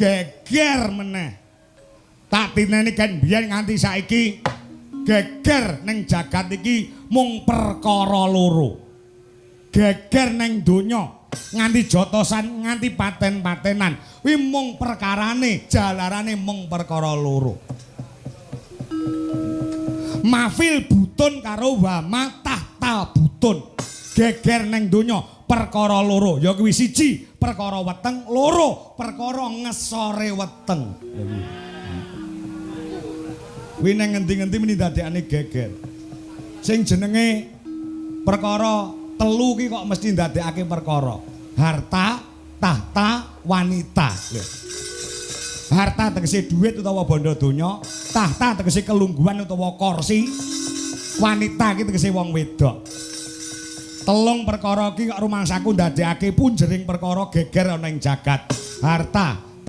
Geger meneh. Tak tineni kan biyen nganti saiki geger ning jagat iki mung perkara loro. Geger ning donya nganti jotosan nganti paten-patenan kuwi mung perkarane, jalarane mung perkara loro. Mafil butun karo wama tahtal butun. Geger ning donya perkara loro ya kuwi siji perkara weteng, loro perkara ngesore weteng. Kuwi ning ngendi-ngendi meni ndadekane geger. Sing jenenge perkara telu ki kok mesti ndadekake perkara. Harta, tahta, wanita. Lho. Harta tegese duit utawa bondo donya, tahta tegese kelungguhan utawa kursi, wanita ki tegese wong wedok. Telung perkara ki kok rumangsaku ndadekake punjering perkara geger ana ing jagat. Harta,